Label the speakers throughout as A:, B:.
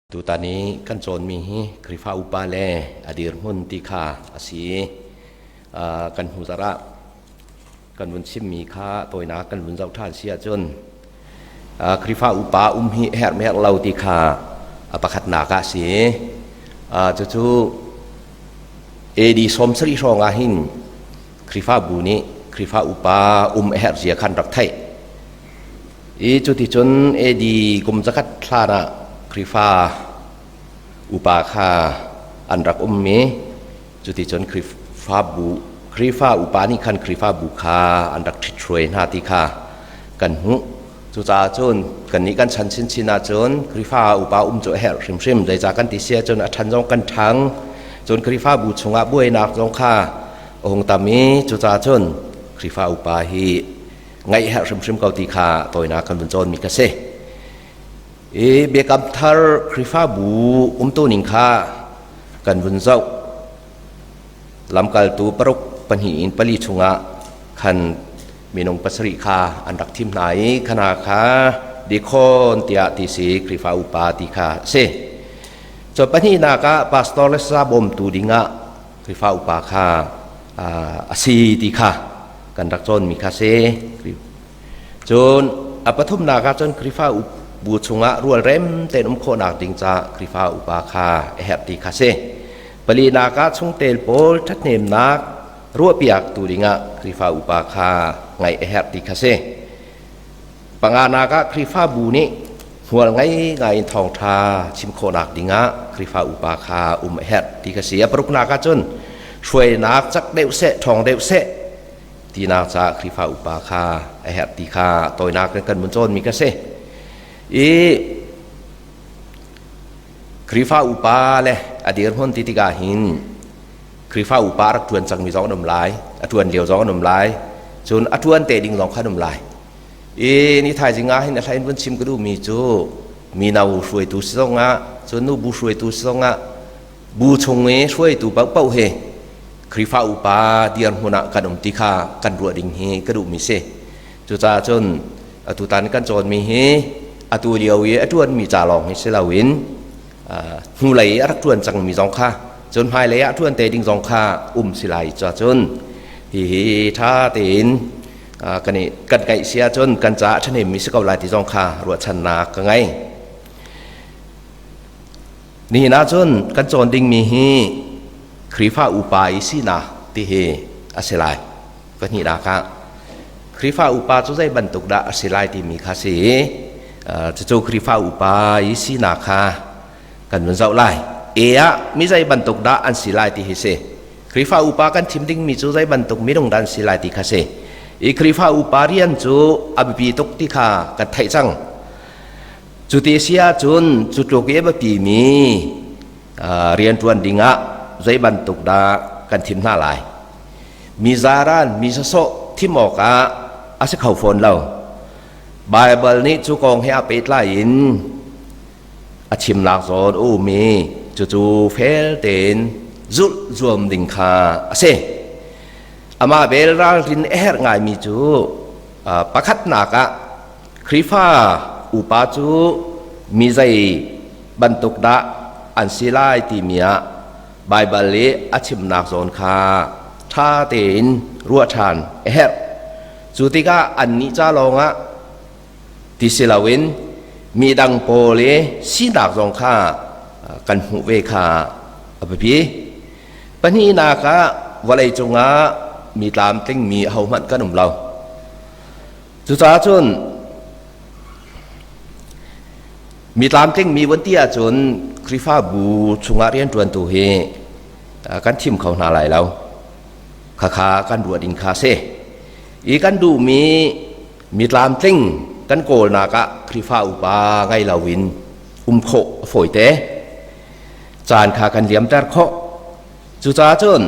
A: Tutan i kan cawnmi hi Khrihfa upa le a dirhmun ti kha a si i kan hnu zarh ah kan vun chimmi kha tawinak kan vun zoh ṭhan si ahcun Khrihfa upa um hi herh herh lo ti kha a pakhatnak ah a si. Cucu AD 70 hrawng ah hin Khrihfabu nih Khrihfa upa um a herh zia khan rak theih. I cuticun AD kum zakhat hlan ah Khrihfa upa kha an rak um i cuticun Khrihfabu Khrihfa upa nih khan Khrihfabu kha an rak ṭhithruai hna ti kha kan hmuh. Cucaah cun kannih kan chan chinchin ahcun Khrihfa upa um cu a herh hrimhrim. Zeicah kan ti si ahcun a ṭhan zong kan ṭhang. Cun Khrihfabu chungah buainak zong kha a hung tam i cucaah cun Khrihfa upa hi ngaih herh hrimhrim ko ti kha tawinak kan vun cawnmi ka si. I Biakam Thar Khrihfabu umtu ning kha kan vun zoh. Lamkaltu paruk pahnih in pali chungah khan minung pasarih kha an rak thim hna i khana kha deacon tiah ti si Khrihfa upa ti kha a si. Cun pahnihnak ah pastor le sa bawmtu dingah Khrihfa upa kha a si ti kha kan rak cawnmi kha si. Cun a pathumnak ah cun Khrihfa bu chungah rualrem tein um khawhnak ding caah Khrihfa upa kha a herh ti kha si. Palinak ah chungtel pawl ṭhathnemnak ruahpiak tu dingah Khrihfa upa kha ngaih a herh ti kha si. Panganak ah Khrihfabu nih hmual ngei ngai in thawngṭha chim khawhnak dingah Khrihfa upa kha um a herh ti kha si. A paruknak ah cun hruainak cak deuh seh, ṭhawng deuh seh tinak caah Khrihfa upa kha a herh ti kha tawinak in kan mun cawnmi ka si. I Khrihfa upa le a dirhmun ti tikah hin Khrihfa upa rak ṭuan cangmi zong an um lai, a ṭuan lio zong an um lai, cun a ṭuan te ding zong kha an um lai. I ni thaizing ah hin a hlain vun chim ka duhmi cu mino hruaitu si zongah cun nubu hruaitu si zongah bu chung i hruaitu paohpaoh hi Khrihfa upa dirhmun ah kan um ti kha kan ruah ding hi ka duhmi si. Cucaah cun atutan kan cawnmi hi atu lio i a ṭuanmi ca lawng hi si loin hnulei i a rak ṭuan cangmi zong kha cun hmailei ah ṭuan te ding zong kha um si lai caah cun hihi ṭha tein kan i kan ngaih si ahcun kan caah ṭhahnemmi si ko lai ti zong kha ruahchannak ka ngei. Nihin ahcun kan cawn dingmi hi Khrihfa upa i sinak ti hi a si lai. Pahnihnak ah Khrihfa upa cu zei bantuk dah a si lai timi kha si i cucu Khrihfa upa i sinak kha kan vun zoh lai. E ah mi zei bantuk dah an si lai ti hi si. Khrihfa upa kan thim dingmi cu zei bantuk minung dah an si lai ti kha si. I Khrihfa upa rian cu a biapi tuk ti kha kan theih cang. Cu ti si ahcun cu tluk i a biapimi rianṭuan dingah zei bantuk dah kan thim hna lai. Mi zaran, mi sawsawh thim awkah a si kho fawn lo. Baibal nih cu kong he a pehtlai in a chimnak zawn a um i cucu fel tein zulh zuam ding kha a si. Amah bel ralrin a herh ngaimi cu pakhatnak ah Khrihfa upa cu mi zei bantuk dah an si lai timi ah Baibal i a chimnak zawn kha ṭha tein ruah ṭhan a herh. Cu tikah annih ca lawngah ti si loin mi dang pawl i sinak zong kha kan hmuh ve kha a biapi. Pahnihnak ah vawleicung ah mi tlamtlingmi ahohmanh kan um lo. Cucaah cun mi tlamtlingmi vun ti ahcun Khrihfabu chungah rianṭuantu hi kan thim kho hna lai lo. Khakha kan ruah ding kha si. I kan duhmi mi tlamtling kan kawlnak ah Khrihfa upa ngei loin um khawh a fawite. Caan kha kan liamter khawh. Cucaah cun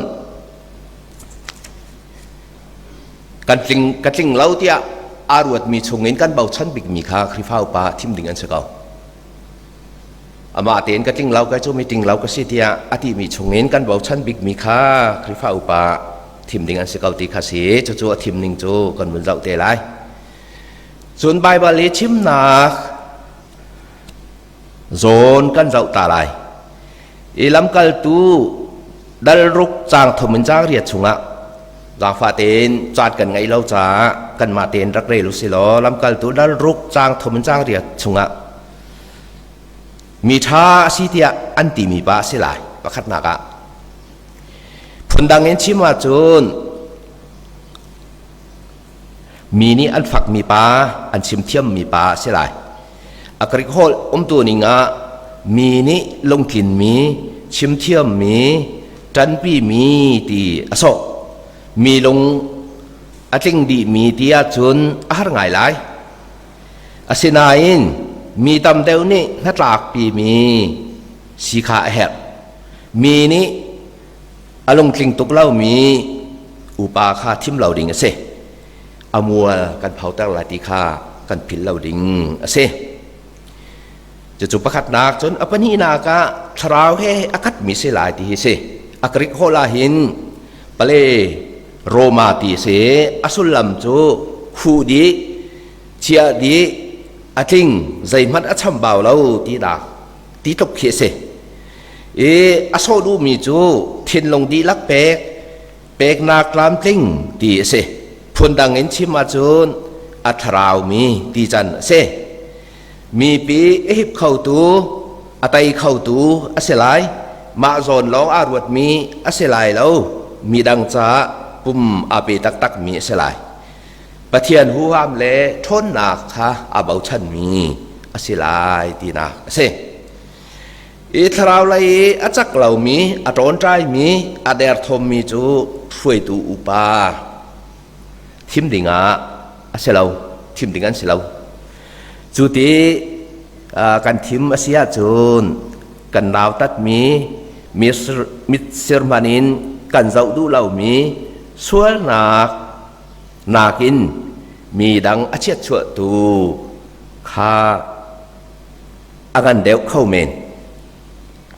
A: kan tling ka tling lo tiah aa ruatmi chungin kan bochan bikmi kha Khrihfa upa thim ding an si ko. Amah tein ka tling lo kai cu mi ting lo ka si tiah a timi chungin kan bochan bikmi kha Khrihfa upa thim ding an si ko ti kha si. Cucu a thim ning cu kan vun zoh te lai. Cun Baibal i chimnak Zawn kan zoh ta lai. I lamkaltu dal ruk caang thum in caang riat chungah zaangfah tein caan kan ngeih lo caah kanmah tein rak rel u si law lamkaltu dal ruk caang thum in caang riat chungah mi ṭha a si tiah an timi pa a si lai pakhatnak ah. Phundang in chim ahcun mi nih an fakmi pa, an chimthiammi pa a si lai. A Greek holh umtu ning ah mi nih lungtlinmi, chimthiammi, ṭanpimi ti a sawh. Mi lung a tling dihmi ti ahcun a har ngai lai. Asinain mi tam deuh nih hnatlakpimi si kha a herh. Mi nih a lungtling tuk lomi upa kha thim lo ding a si. A mual kan photer lai ti kha kan philh lo ding a si. Cucu pakhatnak cun a pahnihnak ah thlarau he a khatmi si lai ti hi si. A Greek holh ah hin pale Roma ti a si. A sullam cu khuh dih, chiah dih, a tling, zeihmanh a chambau lo tinak ti tluk khi a si. I a sawh duhmi cu thinlung dihlak pek, peknak tlamtling ti a si. Phundang in chim ahcun a thlaraumi ti can a si. Mipi a hip khotu, a tei khotu a si lai. Mah zawn lawng aa ruatmi a si lai lo. Midang caah pum aa pe taktakmi a si lai. Pathian huham le ṭhawnnak kha aa bochanmi a si lai tinak a si. I thlarau lei i a cak lomi, a ṭawnṭaimi, a derthawmmi cu hruaitu upa thim dingah a si lo, thim ding an si lo. Cu ti kan thim a si ahcun kan nautatmi, mitsir hmanh in kan zoh duh lomi sualnak nakin mi dang a chiatchuahtu kha a ngan deuh kho men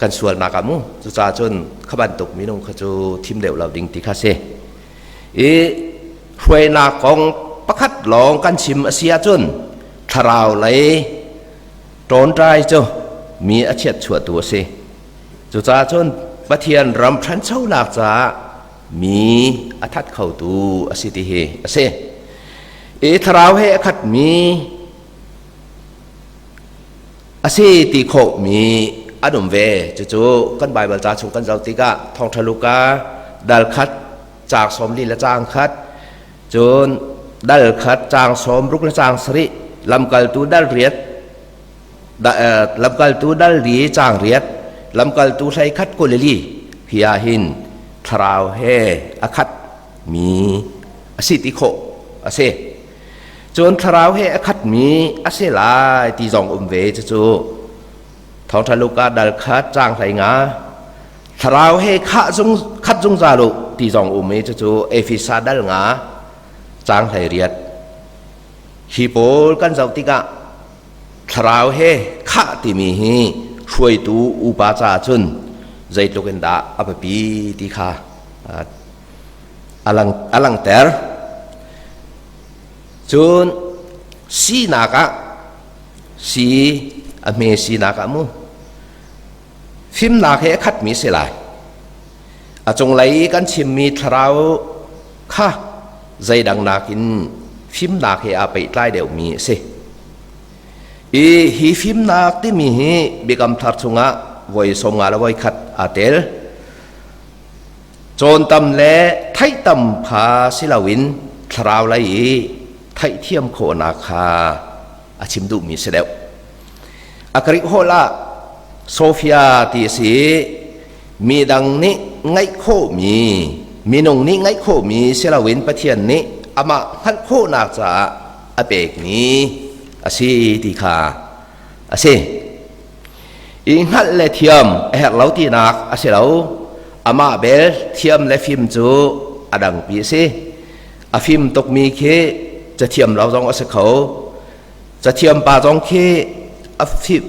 A: kan sualnak ah mu. Cucaah cun kha bantuk minung kha cu thim deuh lo ding ti kha si. I hruainak kong pakhat lawng kan chim a si ahcun thlarau lei ṭawnṭai cu mi a chiatchuahtu a si. Cucaah cun Pathian ram ṭhanchonak caah mi a that khotu a si ti hi a si. I thlarau he a khatmi a si ti khawhmi an um ve. Cucu kan Baibal ca chung kan zoh tikah Thawngṭha Luka dal khat caang 40 le caang khat, cun dal khat caang 60 le caang 7, lamkaltu dal riat, lamkaltu dal li caang riat, lamkaltu 11 24 hi ah hin thlarau he a khat mi a si ti khawh a si. Cun thlarau he a khatmi a si lai ti zong um ve. Cucu Thawngṭha Luka dal khat caang 15, thlarau he khah zung khat zungzal u ti zong um i cucu Efesa dal nga caang 18. Hi pawl kan zoh tikah thlarau he khah timi hi hruaitu upa caah cun zeitluk in dah a biapi ti kha a langhter. Cun sinak ah si a hme sinak ah mu fimnak he a khatmi si lai. A cunglei i kan chimmi thlarau kha zeidang nakin fimnak he aa pehtlai deuhmi a si. I hi fimnak timi hi Biakam Thar chungah voi 51 le voi khat aa tel. Cawn tam le theih tam kha si loin thlarau lei i theihthiam khawhnak kha a chim duhmi si deuh. A Greek holh ah Sophia ti a si i mi dang nih ngaih khawhmi, minung nih ngaih khawhmi si loin Pathian nih amah hngalh khawhnak caah a pekmi a si ti kha a si. I hngalh le thiam a herh lo tinak a si lo. Amah bel thiam le fim cu a dangpi a si. A fim tukmi khi cathiam lo zong a si kho. Cathiam pa zong khi a fim,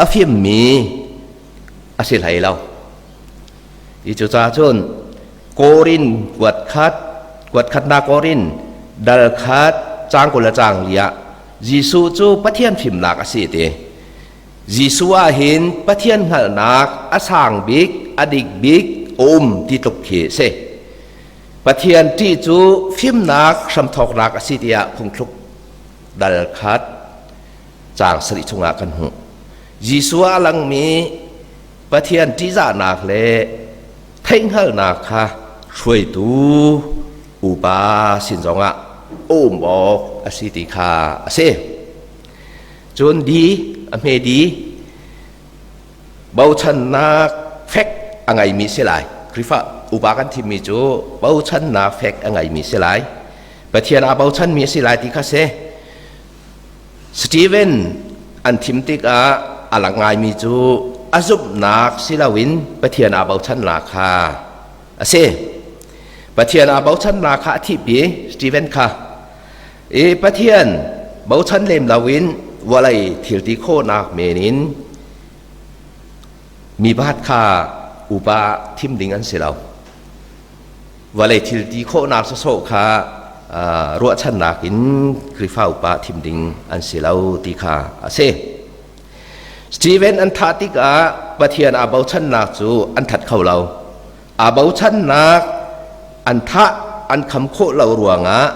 A: a fimmi a si hlei lo. I cucaah cun Korin kuat khat, kuat khatnak Korin dal khat caang 20 le caang li ah Jesuh cu Pathian fimnak a si ti. Jesuh ah hin Pathian hngalhnak a sang bik, a dik bik a um ti tluk khi a si. Pathian ṭih cu fimnak hramthawknak a si tiah phungthluk dal khat caang sarih chungah kan hmuh. Jesuh ah a langmi Pathian ṭihzahnak le theihhngalhnak kha hruaitu upa sin zongah a um awk a si ti kha a si. Cun di a hme di bochannak fek a ngeimi si lai. Khrihfa upa kan thimmi cu bochannak fek a ngeimi si lai. Pathian aa bochanmi a si lai ti kha si. Stephen an thim tikah a lang ngaimi cu a zumhnak si loin Pathian aa bochannak kha a si. Pathian aa bochannak kha a thihpi Stephen kha. I Pathian bochan lem loin vawlei thil ti khawhnak men in mi pakhat kha upa thim ding an si lo. Vawlei thil ti khawhnak sawsawh kha ruahchannak in Khrihfa upa thim ding an si lo ti kha a si. Stephen an thah tikah Pathian aa bochannak cu an that kho lo. Aa bochannak an thah an kham khawh lo ruangah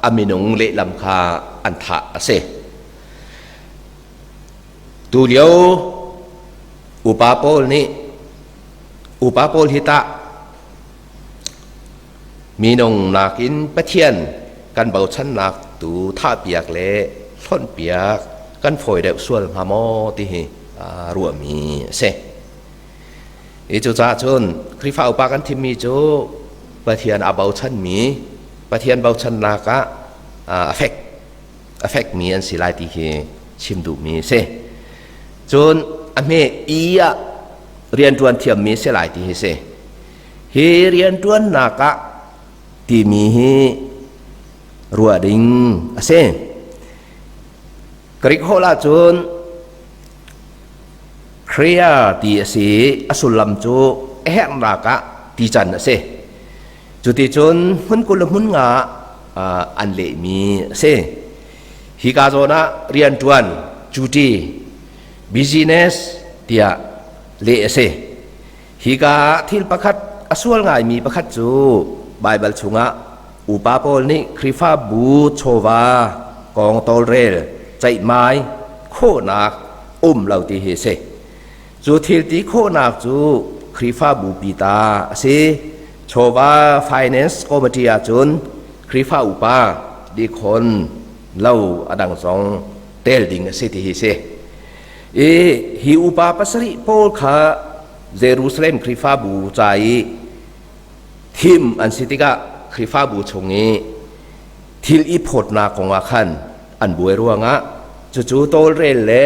A: a minung lehlam kha an thah a si. Tulio upa pawl nih upa pawl hi tah minung nakin Pathian kan bochannak tu thahpiak le hlonhpiak kan fawi deuh sual hnga maw ti hi ruahmi a si. I cucaah cun Khrihfa upa kan thimmi cu Pathian aa bochanmi, Pathian bochannak ah a fek a fekmi an si lai ti hi chim duhmi a si. Cun a hme i ah rianṭuan thiammi si lai ti hi si. Hi rianṭuannak ah timi hi ruah ding a si. Greek holh ahcun Khrea ti a si i a sullam cu a herhnak ah ti can a si. Cuticun hmun 20 le hmun nga ah an lehmi a si. Hika zawn ah rianṭuan, duty, business tiah leh a si. Hika ah thil pakhat a sual ngaimi pakhat cu Baibal chungah upa pawl nih Khrihfabu chawva kong tawlrel ceihmai khawhnak um lo ti hi a si. Cu thil ti khawhnak cu Khrihfabu pi ta a si. Chawva Finance Committee ahcun Khrihfa upa dikhawn lo a dang zong tel ding a si ti hi si. I hi upa pasarih pawl kha Jerusalem Khrihfabu ca i thim an si tikah Khrihfabu chung i thil i phawtnak kongah khan an buai ruangah cucu tawlrel le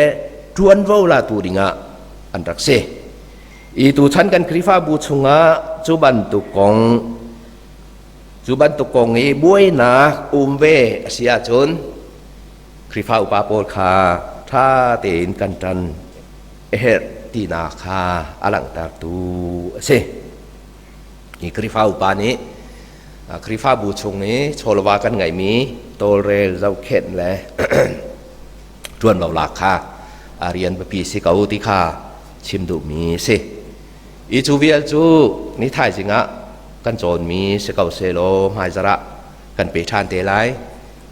A: ṭuanvo latu dingah an rak si. I tuchan kan Khrihfabu chungah cu bantuk kong cu bantuk kong i buainak um ve a si ahcun Khrihfa upa pawl kha ṭha tein kan ṭan a herh tinak kha a langhtertu a si. Hi Khrihfa upa nih Khrihfabu chung i chawlwa kan ngeihmi tawlrel zohkhenh le ṭuanvo lak kha a rian biapi si ko ti kha chim duhmi a si. I cu vial cu ni thaizing ah kan cawnmi si ko sehlaw hmaizarh ah kan pe ṭhan te lai.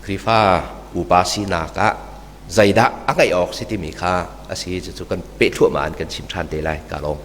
A: Khrihfa upa sinak ah zeidah a ngeih awk si timi kha a si. Cucu kan peh thluahmah in kan chim ṭhan te lai. Ka lawm.